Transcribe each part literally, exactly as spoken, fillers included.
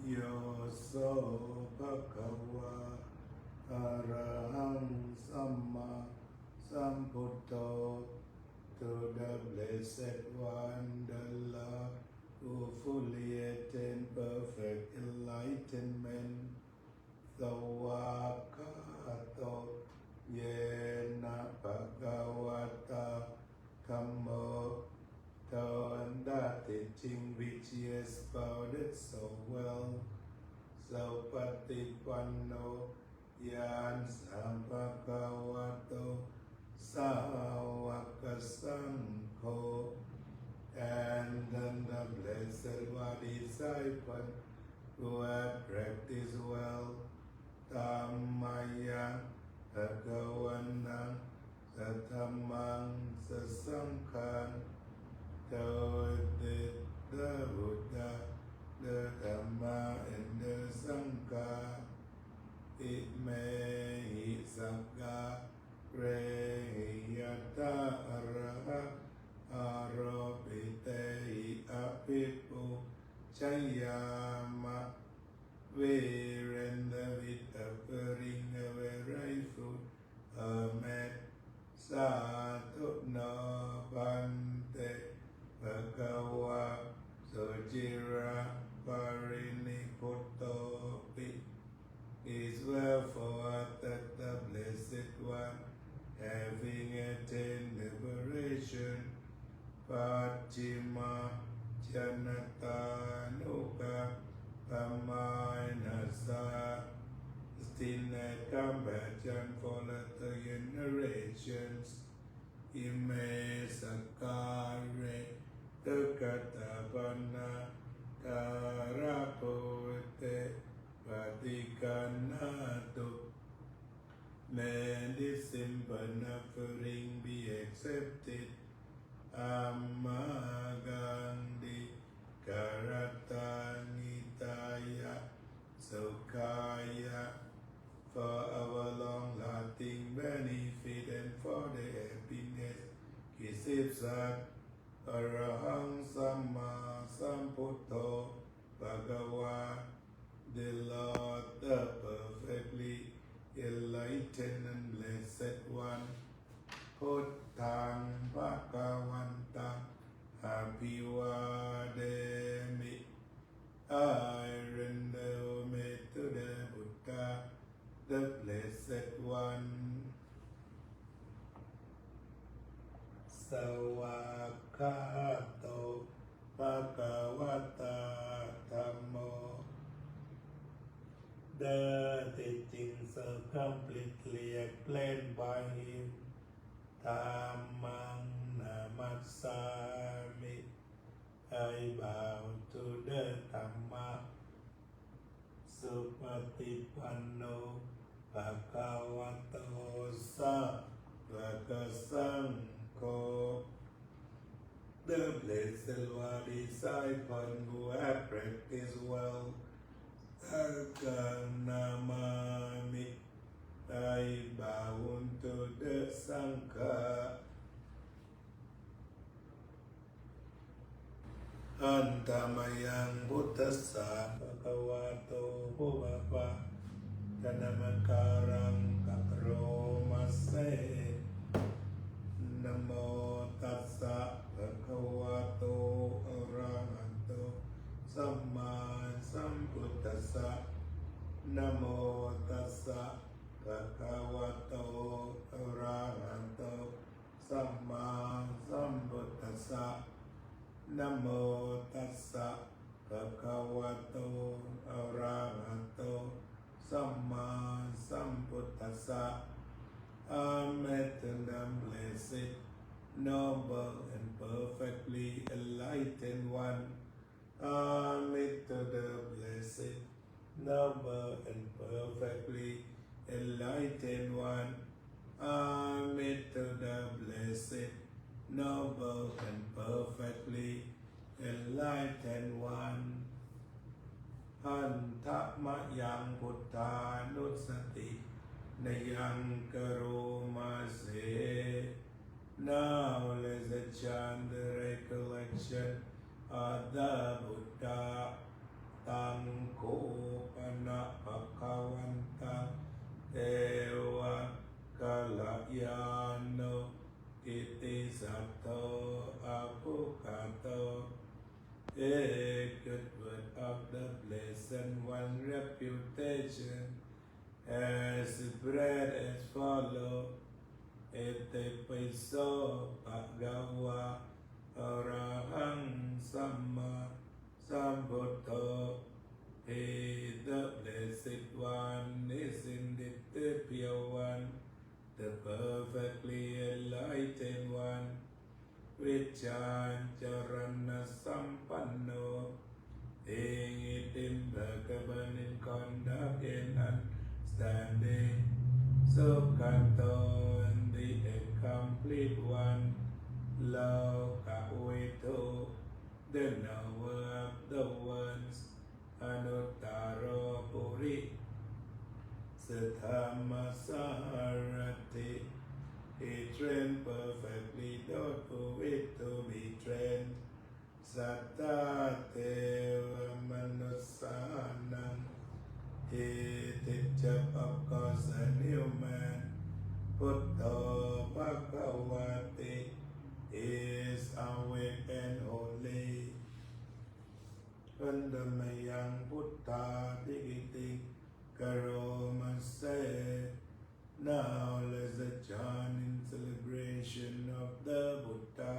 Yo so bhagavā arahaṃ sammāsambuddho, to the Blessed One, the Lord, who fully attained perfect enlightenment. Svākkhāto yena bhagavatā dhammo, the teaching which he has expounded so well. Supaṭipanno yassa bhagavato sāvakasaṅgho, and then the Blessed One, disciple who have practiced well, tammayaṃ bhagavantaṃ sadhammaṃ sasaṅghaṃ, to the Buddha, the Dhamma, and the Saṅgha. Imehi sakkārehi yathā ārāhaṃ āropitehi abhipūjayāma. We render with offering a very full homage. Sādhu no bhante bhagavā suciraparinibbutopi. Is wherefore that the Blessed One, having attained liberation, pacchimājanatānukampamānasā, stinted compassion for later generations. Ime sakkāre duggatapaṇṇākārabhūte paṭiggaṇhātu. May this simple offering be accepted. Amhākaṃ dīgharattaṃ hitāya sukhāya, for our long-lasting benefit and for the happiness. Kisipsat. Arahaṃ sammāsambuddho bhagavā, the Lord, the perfectly enlightened and blessed one. Buddhaṃ bhagavantaṃ abhivādemi. I render homage to the Buddha, the Blessed One. Svākkhāto bhagavatā dhammo. The teachings are completely explained by him. Dhammaṃ namassāmi. I bow to the Dhamma. Supaṭipanno bhagavato sāvakasaṅgho. The Blessed One, disciple who have practiced well. Saṅghaṃ namāmi. I bow to the Saṅgha. Handa mayaṃ buddhassa bhagavato pubbabhāganamakāraṃ akaroma se. Namo tassa bhagavato arahato sammāsambuddhassa. Namo tassa bhagavato arahato sammāsambuddhassa. Namo tassa bhagavato arahato sammāsambuddhassa. Amen to the Blessed, Noble, and Perfectly Enlightened One. Amen to the Blessed, Noble, and Perfectly Enlightened One. Amen to the Blessed, Noble, and Perfectly Enlightened One. Handa mayaṃ buddhānussatinayaṃ karoma se. Now let's chant the recollection of the Buddha. Taṃ kho of the Blessed One reputation has spread as follow. Itipi so bhagavā arahaṃ sammāsambuddho. He, the Blessed One, is indeed the Pure One, the perfectly enlightened one, vijjācaraṇasampanno, being esteemed, being governed in conduct and understanding, sugato, the accomplished one, lokavidū, the knower of the worlds, anuttaro purisadammasārathi. He trained perfectly those who wish to be trained. Satthā devamanussānaṃ, he is teacher of gods and human. Buddho bhagavāti, he is awake and holy. Handa mayaṃ buddhābhigītiṃ karoma se. Now let's chant in celebration of the Buddha.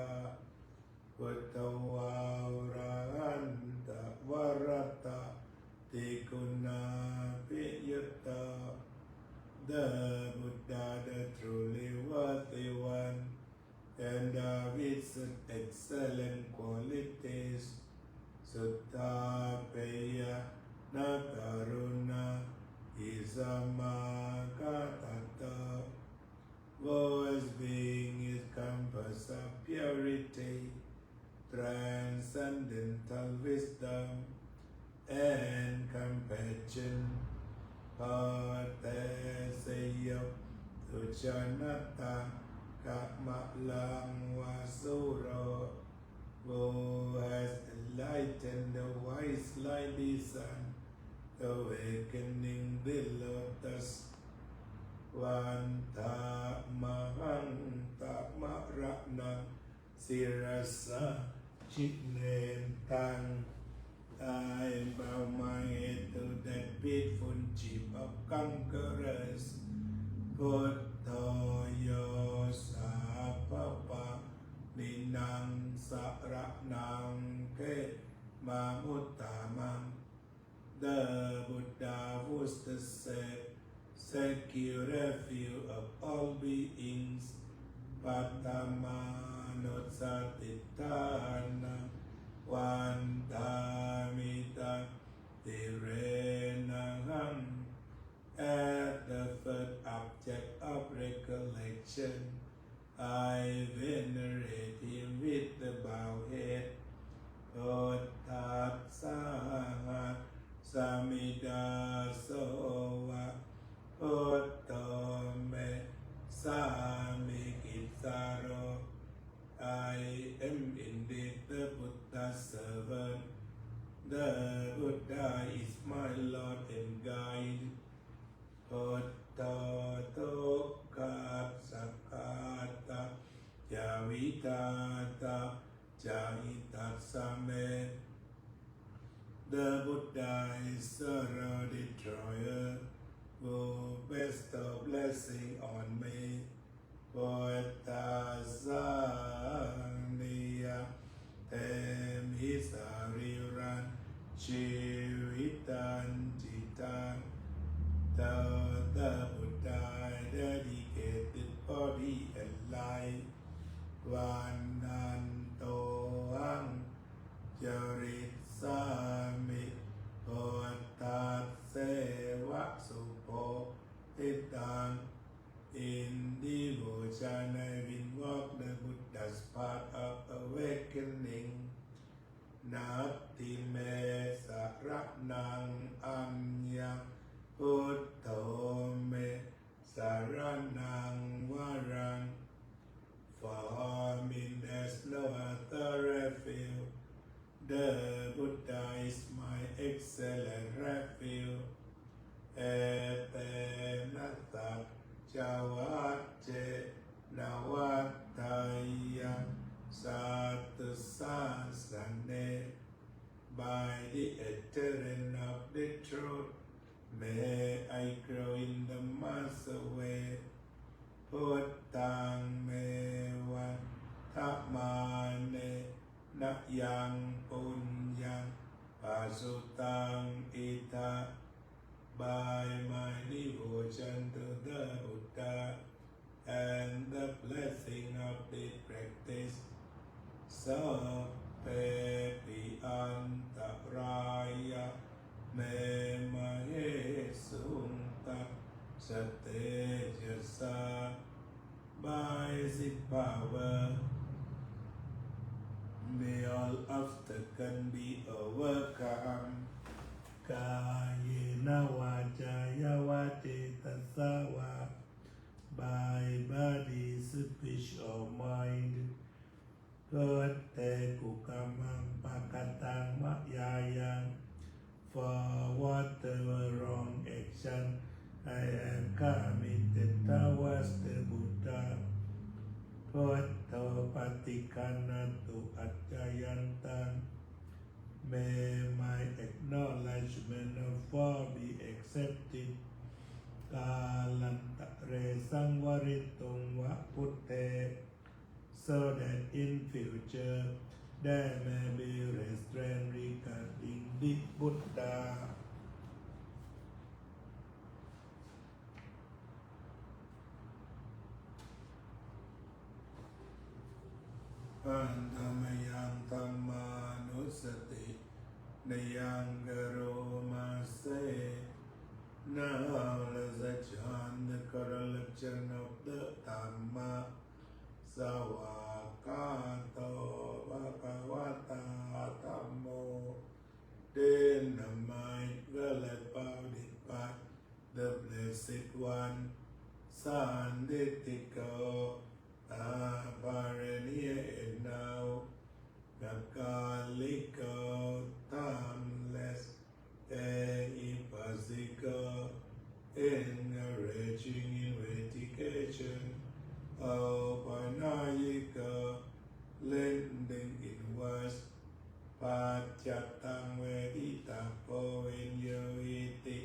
Buddho arahantāvarattā, tiguṇābhiyuttā. The Buddha, the truly worthy one, endowed with excellent qualities, suddhā bhayā na karuṇā hīsamakātato. Whose being is composed of purity, transcendental wisdom, and compassion. Buddhe seyyathu janataṃ kamalaṃva sūro, who has enlightened the wise like the sun, awakening the lotus. Vandāmahaṃ taṃ maraṇaṃ sirasā jinendaṃ. I bow my head to that faithful chief of conquerors. Buddho yo sabbapāṇīnaṃ saraṇaṃ khemamuttamaṃ. The Buddha, who is the safe, secure refuge of all beings, paṭhamānussatiṭṭhānaṃ vandāmi taṃ sirenahaṃ. As the first object of recollection, I venerate him with the bowed head. Buddhassāhasmi dāso va, Buddho me sāmikissaro. I am indeed the Buddha's servant. The Buddha is my Lord and guide. Buddho dukkhassa ghātā ca vidhātā ca hitassa me. The Buddha is sorrow destroyer, who bestow blessing on me. Buddhassāsane yā te me sarīrañca jīvitañcidaṃ. Though the Buddha dedicated body and life, vandantohaṃ carissāmi buddhasseva subodhitaṃ. In devotion I invoke the Buddha's path of awakening. Natthi me saraṇaṃ aññaṃ, Buddho me saraṇaṃ varaṃ. For me there's no other refuge. The Buddha is my excellent refuge. Etena saccavajjena vaḍḍheyyaṃ satthu sāsane. By the Idha by my devotion to the Buddha and the blessing of this practice, sabbepi antarāyā me māhesuṃ tassa tejasā. By his power, may all obstacles be overcome. Kāyena vācāya va cetasā vā, by body, speech or mind, buddhe kukammaṃ pakataṃ mayā yaṃ. For whatever wrong action I have committed towards the Buddha, buddho paṭiggaṇhatu accayantaṃ. May my acknowledgement of fault be accepted, kālantare saṃvarituṃ va buddhe, so that in future there may be restraint regarding the Buddha. Handa mayaṃ dhammānussatinayaṃ karoma se. Now let's chant the correct letter of the Dhamma. Svākkhāto bhagavatā dhammo. Then the mind will be clouded by the Blessed One, sandiṭṭhiko, apalaññā, anavakkalpo, timenesis, ehipassiko, encouraging investigation, opanayiko, lending inwards, paccattaṃ veditabbo viññūhīti,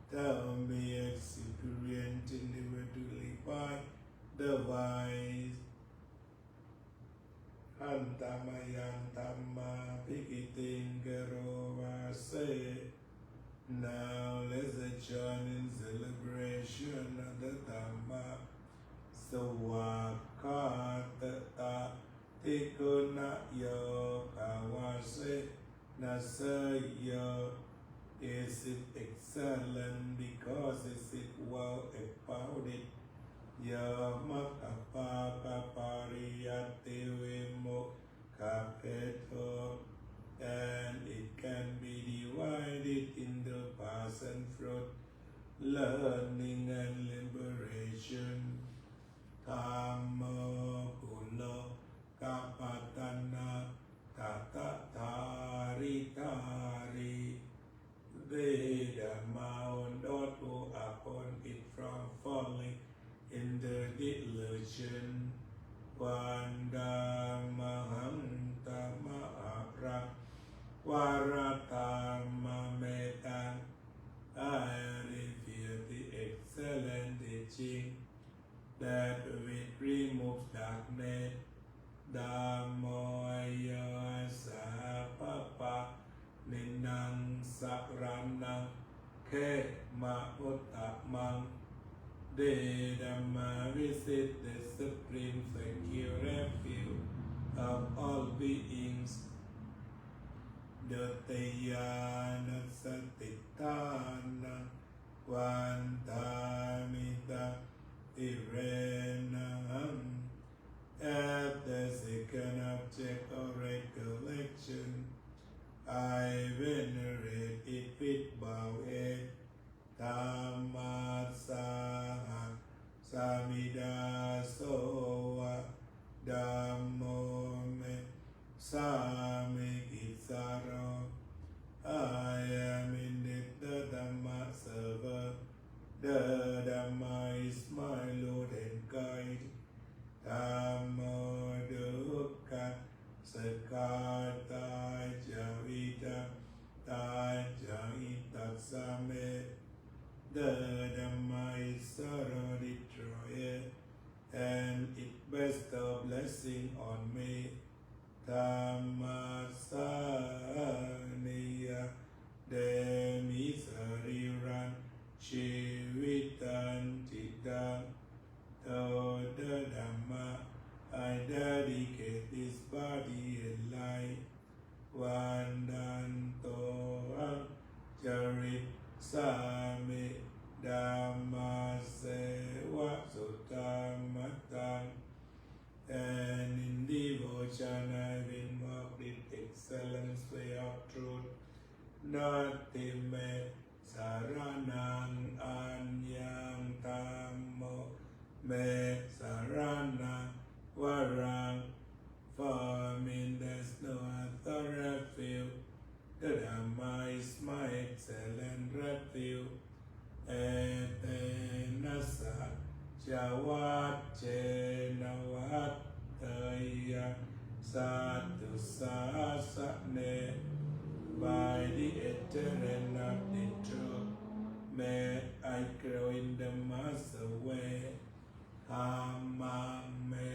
to be experienced individually by the wise. Handa mayaṃ dhammābhigītiṃ karoma se. Now let's join in celebration of the Dhamma. Svākkhātatā ṭiguṇayogavasena seyyo. Is it excellent because is it well expounded? Yo maggapākapariyattivimokkhabhedo, and it can be divided into passion, fruit, learning, and liberation. Dhammo kulo kappatanā tadadhāridhārī. These Dhamma warn those who uphold it from falling into delusion. Vandāmahaṃ taṃ maharaṃ varattamametaṃ. I revere the excellent teaching that which removes darkness. Dhammo yo sabbapāṇīnaṃ saraṇaṃ khemamuttamaṃ. These Dhamma, which is the supreme secure refuge of all beings. Dutiyānussatiṭṭhānaṃ vandāmi taṃ sirenahaṃ. As the second object of recollection, I venerate it with bowed head. Dhammasāhaṃ sāmidāso va, dhammo me sāmikissaro. I am indeed the Dhammasāvaka. The Dhamma is my rule and guide. Dhammo dukkhassa ghātā ca vidhātā ca hitassa me. The Dhamma is sorrow destroyer and it bestows blessing on me. Dhammassaniyā me sarīraṃ jīvitañcidaṃ. Tatra dhamma, I dedicate this body and life. Vandantohaṃ carissāmi dhammasseva sudhammataṃ. And in devotion I will invoke this excellence way of truth. Natthi me saraṇaṃ aññaṃ, dhammo me saraṇaṃ varaṃ. For me there's no other refuge. The Dhamma is my excellent refuge. Etena saccavajjena vaḍḍheyyaṃ satthu sāsane. By the excellence of the truth, may I grow in the Master way. Dhammaṃ me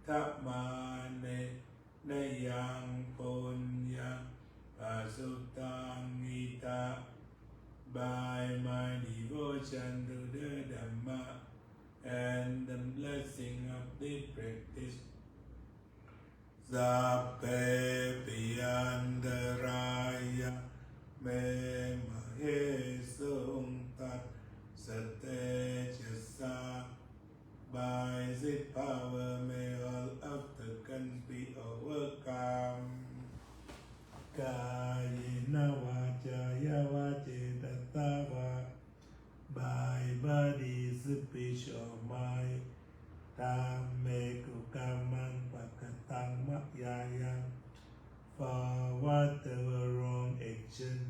vandamānena yaṃ puññaṃ pasutaṃ idha. By my devotion to the Dhamma and the blessing of the practice, sabbepi antarāyā me māhesuṃ tassa tejasā. By his power may all obstacles be overcome. Kāyena vācāya va cetasā vā, by body, speech or mind, dhamme kukammaṃ pakataṃ mayā yaṃ. For whatever wrong action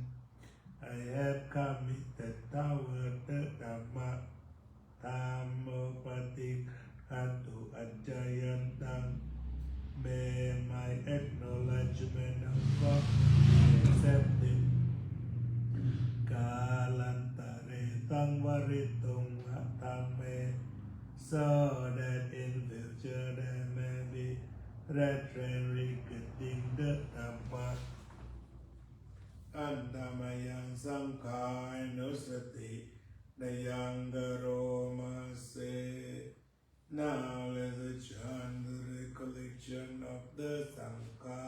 I have committed toward the Dhamma, dhammo paṭiggaṇhatu accayantaṃ. May my acknowledgement of fault be accepted. Kālantare saṃvarituṃ va dhamme, so that in future there may be restraint regarding the Dhamma. Handa mayaṃ saṅghānussatinayaṃ karoma se. Now let's chant the recollection of the Saṅgha.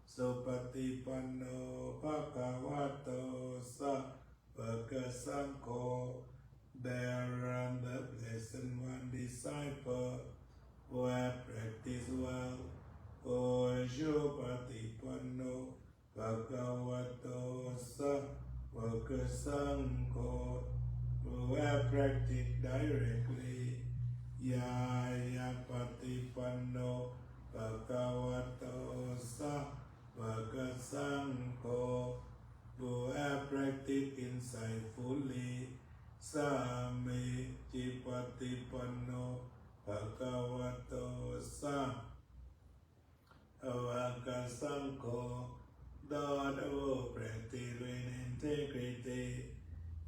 Supaṭipanno bhagavato sāvakasaṅgho. Behold the blessed one, disciple who have practiced well. Ujupaṭipanno bhagavato sāvakasaṅgho, who have practiced directly. Ñāyapaṭipanno bhagavato sāvakasaṅgho, who have practiced insightfully. Sāmīcipaṭipanno bhagavato sā vakasaṅgho, those who practice with integrity.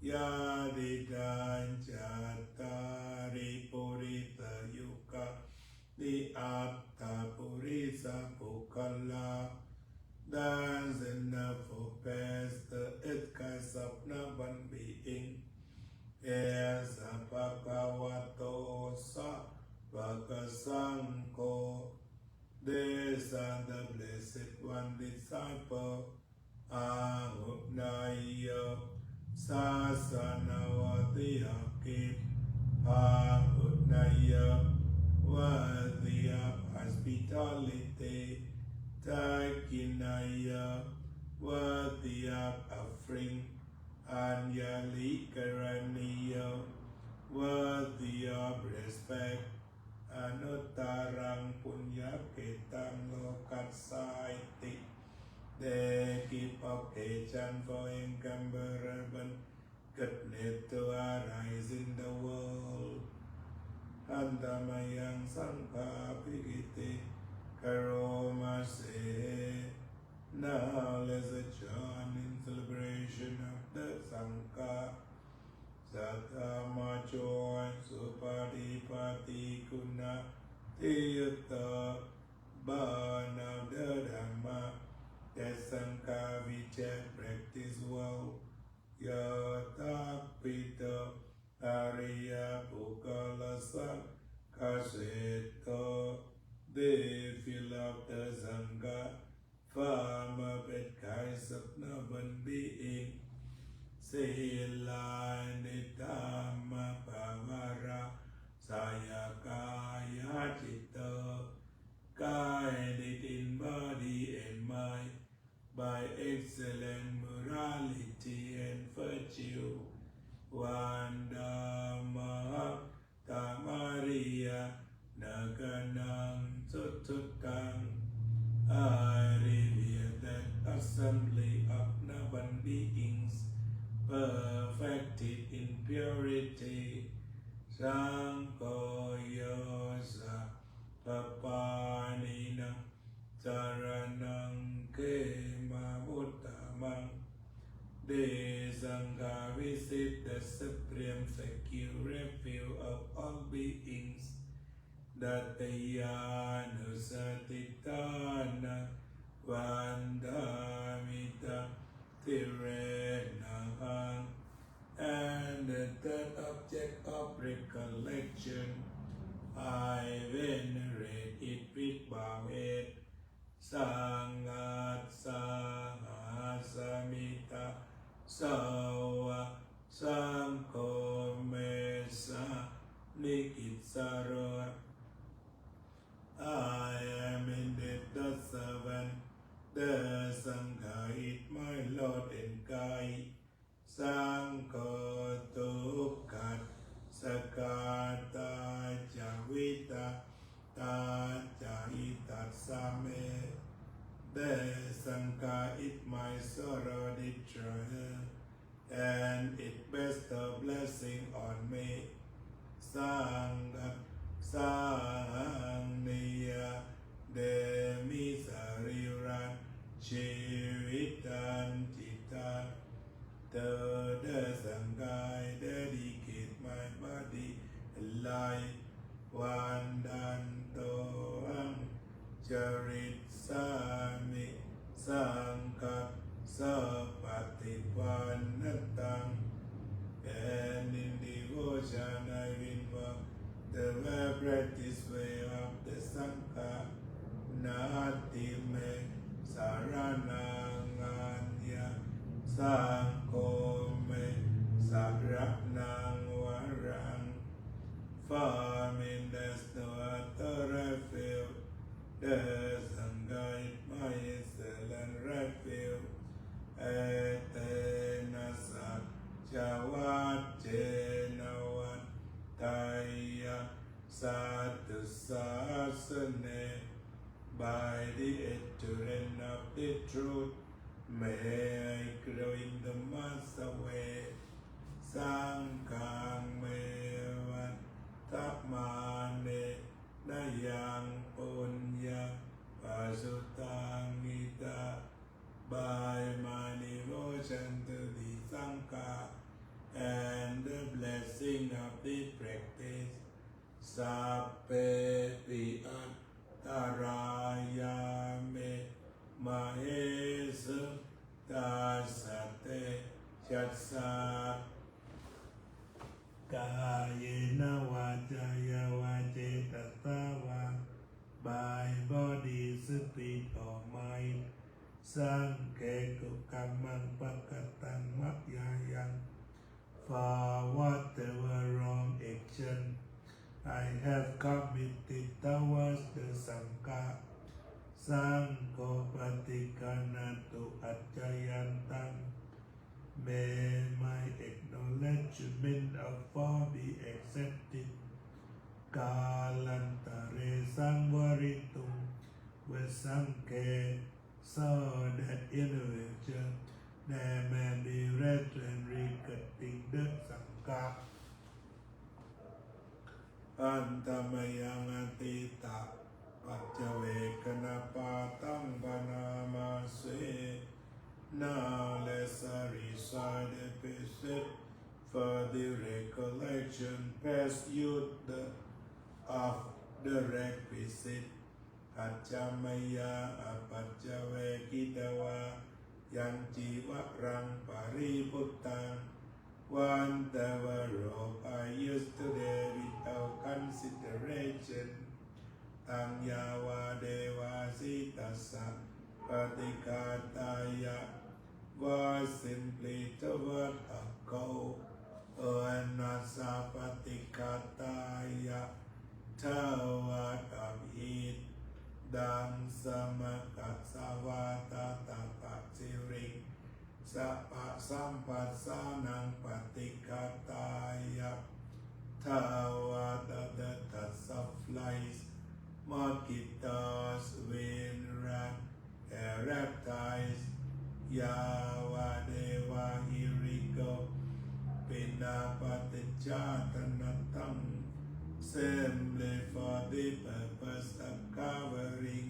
Yadidaṃ cattāri purisayugāni aṭṭha purisapuggalā, dasettha pubbe saha ekaṃ sataṃ mahappuggalānaṃ itiha esa bhagavato sāvakasaṅgho. This is the blessed one, disciple. Āhuneyya sāsanamoti, a gift. Āhuneyya worthy of hospitality. Dakkhiṇeyya worthy of offering. Añjalikaraṇīya worthy of respect. Anuttaraṃ puññakkhettaṃ lokassāti. The gift of patience for incomparable goodness to arise in the world. Handa mayaṃ saṅghaṃ abhigītiṃ karoma se. Now let's join in celebration of the Saṅgha. Sadhammajo supaṭipattiguṇādiyutto, born of the Dhamma, that Saṅgha we just practice well. Yadappito ariyapuggalasaṅghaseṭṭho, they fill up the Saṅgha from a bad guise of non-being. Sīlāni dhammapavārā, seyyathāyaṭṭhito, guided in body and mind by excellent morality and virtue. Vandāmahaṃ tamariyā nāgānaṃ susuddhaṃ. I revere that assembly of noble beings, perfected in purity. Saṅgho yo sabbapāṇīnaṃ saraṇaṃ khemamuttamaṃ. They, Saṅgha, visit the supreme secure refuge of all beings. Tatiyānussatiṭṭhānaṃ vandāmi taṃ sirenahaṃ. And the third object of recollection, I venerate it with bowed head. Saṅghassāhasmi dāso va, saṅgho me sāmikissaro. I am indeed the servant. The Saṅgha is my lord and guide. Saṅgho dukkhassa ghātā ca vidhātā ca hitassa me. The Saṅgha is my sole destroyer and it bestows blessing on me. Saṅghassahaṃ niyyādemi sarīrañjīvitañcidaṃ. To the Saṅgha I dedicate my body and life. Vandantohaṃ carissāmi saṅghassa paṭipannataṃ. And in devotion I will work the well-practiced way of the Saṅgha. Natthi me saraṇaṃ aññaṃ, saṅgho me saraṇaṃ varaṃ. For me there's no other refuge. The Saṅgha is my excellent refuge. Etena saccavajjena vaḍḍheyya satthu sāsane. By the assurance of the truth, may I grow in the master way. Saṅghaṃ me vandamānena yaṃ puññaṃ pasutaṃ idha. By my devotion to the Saṅgha and the blessing of the practice, sabbepi antarāyā me māhesuṃ tassa tejasā. Kāyena vācāya va cetasā vā, by body, spirit or mind, saṅghe kukammaṃ pakataṃ mayā yaṃ. For whatever wrong action I have committed towards the Saṅgha, saṅgho paṭiggaṇhatu accayantaṃ. May my acknowledgement of fault be accepted. Kālantare saṃvarituṃ va saṅghe, so that in the future there may be rest and regarding the Saṅgha. Handa mayaṃ atītapaccavekkhaṇapāṭhaṃ bhaṇāma se. Now let's recite the precepts for the recollection, best use of the requisite Ajja mayā apaccavekkhitvā yaṃ cīvaraṃ paribhuttaṃ, vata varopayussate, without consideration, taṃ yāvadeva sītassa paṭighātāya was simply the word of cold, uṇhassa paṭighātāya the word of heat, taṃ samakasavātātapasiriṃsapasamphassānaṃ paṭighātāya the word of the touch of flies, mosquitoes, wind, rain, and reptiles, yāvadeva hirikopinapaṭicchādanatthaṃ, simply for the purpose of covering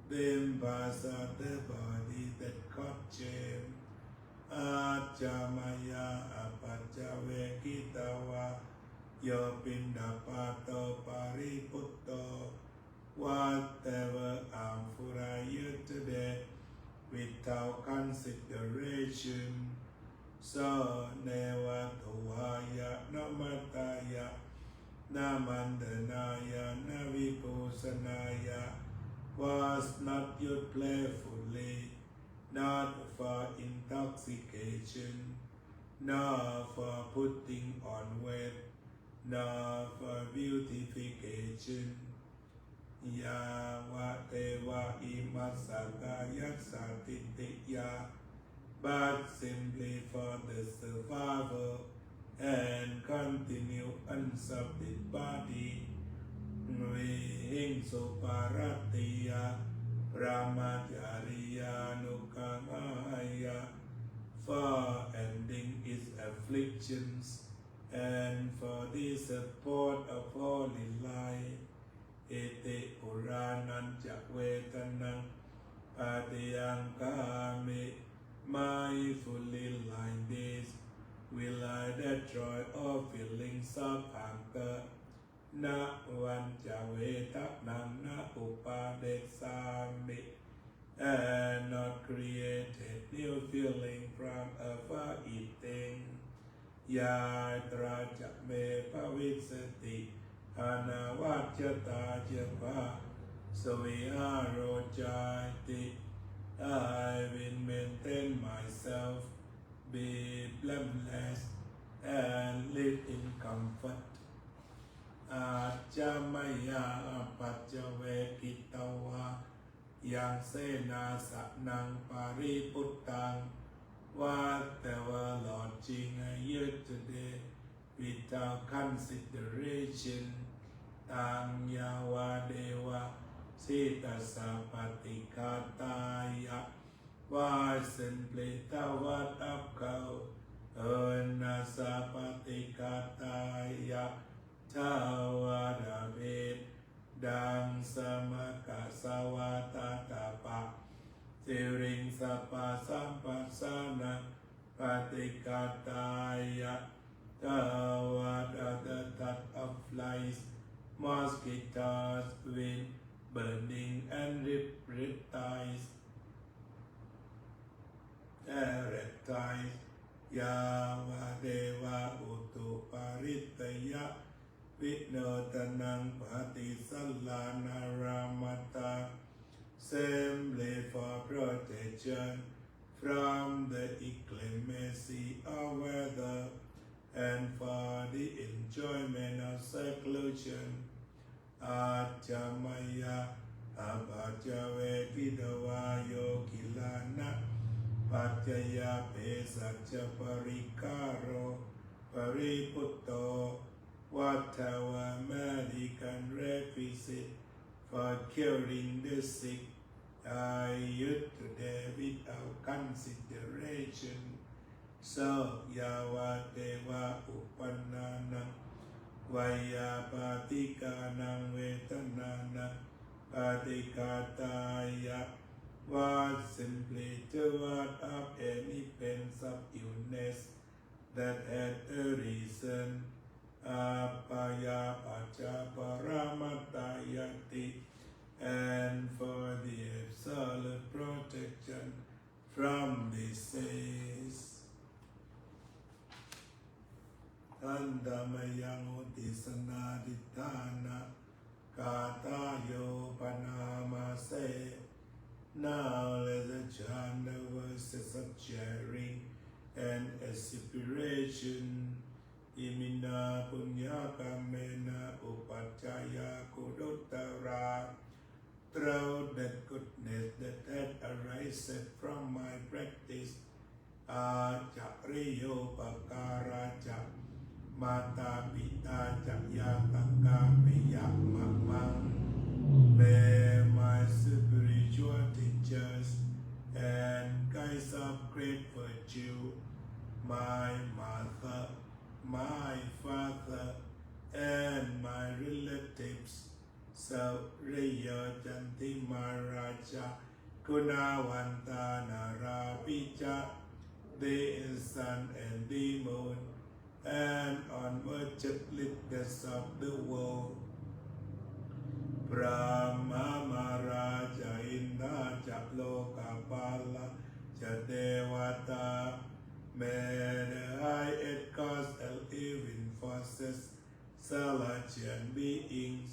the parts of the body that got changed. Ajja mayā apaccavekkhitvā yo piṇḍapāto paribhutto, whatever amount of food I eat today, without consideration, so neva tuvāya, na mattāya, na maṇḍanāya, na vibhūsanāya, was not used playfully, not for intoxication, not for putting on weight, not for beautification. Yāvadeva imassa kāyassa ṭhitiyā but simply for the survival and continuance of this body, vihiṃsuparatiyā brahmacariyānuggahāya, for ending its afflictions and for the support of holy life. Iti purāṇañca vedanaṃ paṭihaṅkhāmi. Mindfully like this, will I destroy all feelings of hunger? Na vañca vedanaṃ, na upaddessāmi, and not created new feeling from overeating. Yātrā ca me bhavissati anavajjatā, yatha savihāro cāti, I will maintain myself, be blameless, and live in comfort. Ajja mayā apaccavekkhitvā yaṃ senāsanaṃ paribhuttaṃ, whatever lodging I use today without consideration, taṃ yāvadeva sītassa paṭighātāya, was simply the word of cold, uṇhassa paṭighātāya, the word of heat, taṃ samakasavātātapasiriṃsapasamphassānaṃ paṭighātāya, the word of the touch of flies, mosquitoes, wind, burning, and rep-, reptiles, and reptiles, yāvadeva utuparissayavinodanaṃ paṭisallānārāmatthaṃ, simply for protection from the inclemency of weather and for the enjoyment of seclusion. Ajja mayā apaccavekkhitvā yo gilānapaccayabhesajjaparikkhāro paribhutto, whatever medical requisite for curing the sick, I use today without consideration. So yāvadeva uppannānaṃ veyyābādhikānaṃ vedanānaṃ paṭighātāya, was simply the word of any pains of illness that had arisen, abyāpajjhā paramatāyāti, and for the absolute protection from disease. Handa mayaṃ uddissanādhiṭṭhānagāthāyo bhaṇāma se. Now let's chant the verses of sharing and aspiration. Iminā puññakammena upajjhāyā guṇuttarā through the goodness that had arises from my practice, ācariyūpakārā ca mātā pitā ca ñātakā piyā mamaṃ. May my spiritual teachers and guides of great virtue, my mother, my father, and my relatives, Suriyo Candimā Rājā Guṇavantā Narāpi ca, the sun and the moon, and unmeasured leaders of the world, Brahmā Mārā ca Indā ca Lokapālā ca Devatā, may the highest gods and living forces, sentient beings,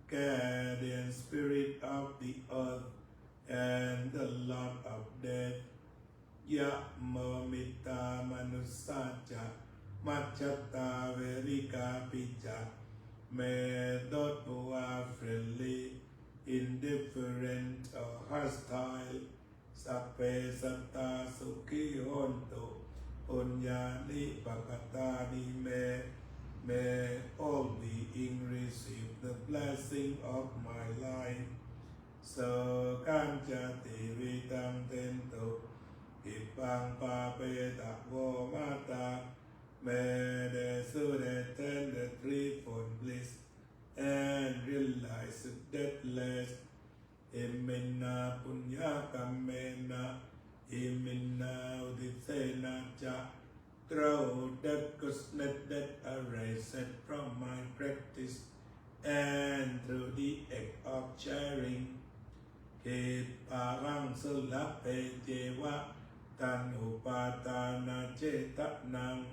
guardian spirit of the earth, and the lord of death, Yamo Mittā Manussā ca Majjhattā Verikāpi ca, may those who are friendly, indifferent, or hostile, sabbe sattā sukhī hontu, puññāni pakatāni me, may all beings receive the blessing of my life. Sokañca tividhaṃ dentu, khippaṃ pāpetha vo mata, may they soon attain the threefold bliss and realize deathless. Iminā puññakammena, iminā uddisena ca, through the goodness that arises from my practice, and through the act of sharing, khippāhaṃ sulabhe ceva taṇhupādānachedanaṃ,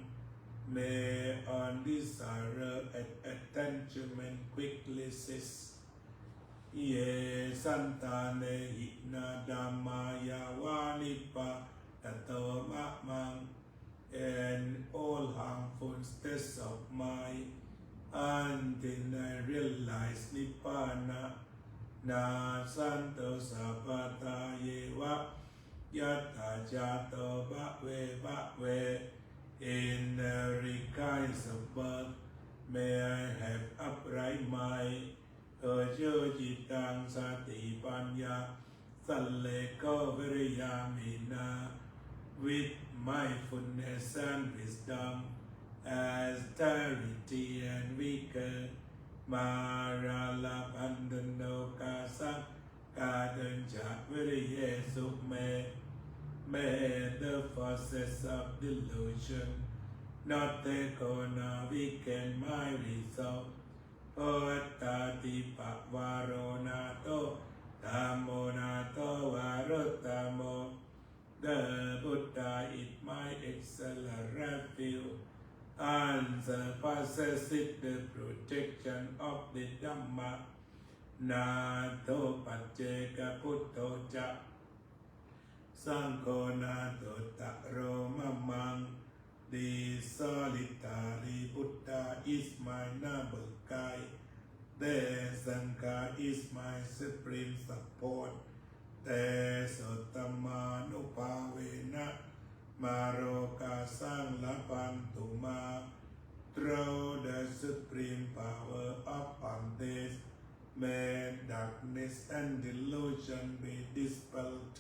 may all desire and attachment quickly cease. Ye santāne hinā dhammā yāva nibbānato mamaṃ, and all harmful states of mind, until I realize Nibbāna, nassantu sabbadā yeva yattha jāto bhave bhave. In the recurrence of birth, may I have upright mind, ujucittaṃ satipaññā sallekho viriyamhinā. With mindfulness and wisdom, austerity and vigor, mārā labhantatthu nokāsaṃ kātuñca viriyesu me. May the forces of delusion not take hold nor weaken my resolve. Buddhādhipavaro nātho, dhammo nātho varuttamo, the Buddha is my excellent refuge, unsurpassed is the protection of the Dhamma. Nātho paccekabuddho ca, saṅgho nāthottaro mamaṃ. The solitary Buddha is my noble guide. The Saṅgha is my supreme support. Tesottamānubhāvena mārokāsaṃ labhantu mā. Through the supreme power of Bhante, may darkness and delusion be dispelled.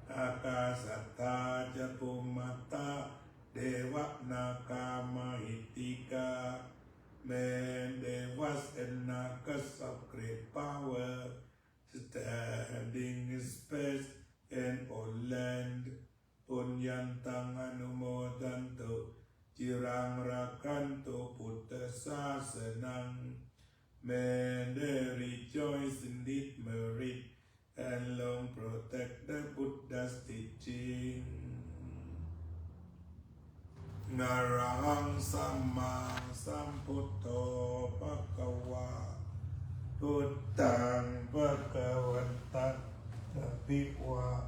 Ākāsaṭṭhā ca bhummaṭṭhā devā nāgā mahiddhikā, may devas and nagas of great power, standing in space and on land, puññaṃ taṃ anumodantu, ciraṃ rakkhantu buddhasāsanaṃ. May they rejoice in this merit and long protect the Buddha's teaching. Arahaṃ sammāsambuddho bhagavā, buddhaṃ bhagavantaṃ abhivādemi.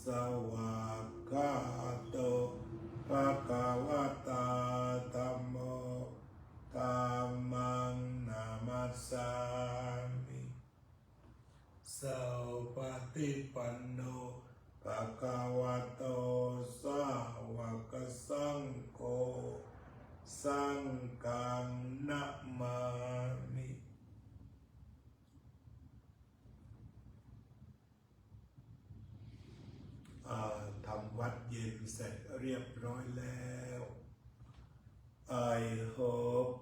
Svākkhāto bhagavatā dhammo, dhammaṃ namassāmi. Supaṭipanno bhagavato sāvakasaṅgho, saṅghaṃ namāmi. อ่า ทำวัตรเย็นเสร็จเรียบร้อยแล้ว I hope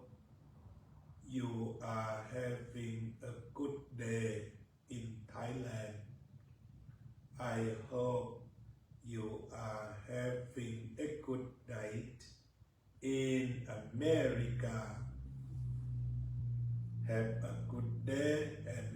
you are having a good day in Thailand. I hope you are having a good night in America. Have a good day and